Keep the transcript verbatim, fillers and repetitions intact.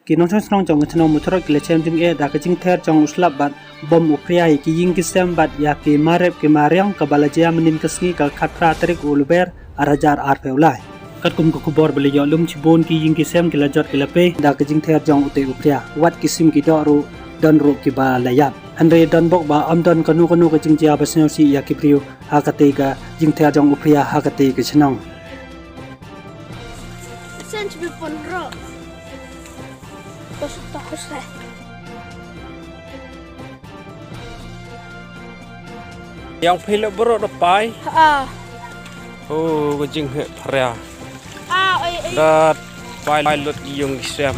Ki nongshong shnong jong ka shnong Muthrot ki la shem jingeh da ka jingther jong u slap bad bom u phria ïa ki ïing ki sem bad ïa ki marep ki mariang kaba la jia mynnin ka sngi ka khatphra tarik u Lber ar hajar arphew lai. Katkum ka khubor ba la ïoh lum shibun ki ïing ki sem ki la jot ki la pei da ka jingther jong utei u phria. Wat ki sim ki doh ruh don ruh kiba la ïap. Hynrei don bok ba ym don kano kano ka jingjia ba sngewsih ïa ki briew ha katei ka jingther jong u phria ha katei ka shnong. Sen chibi pun ro. Tos tos eh. Yang philip bro da pai. Ah. Oh, ka jing he phria. Ah, oi oi. Da pai lut yung sem.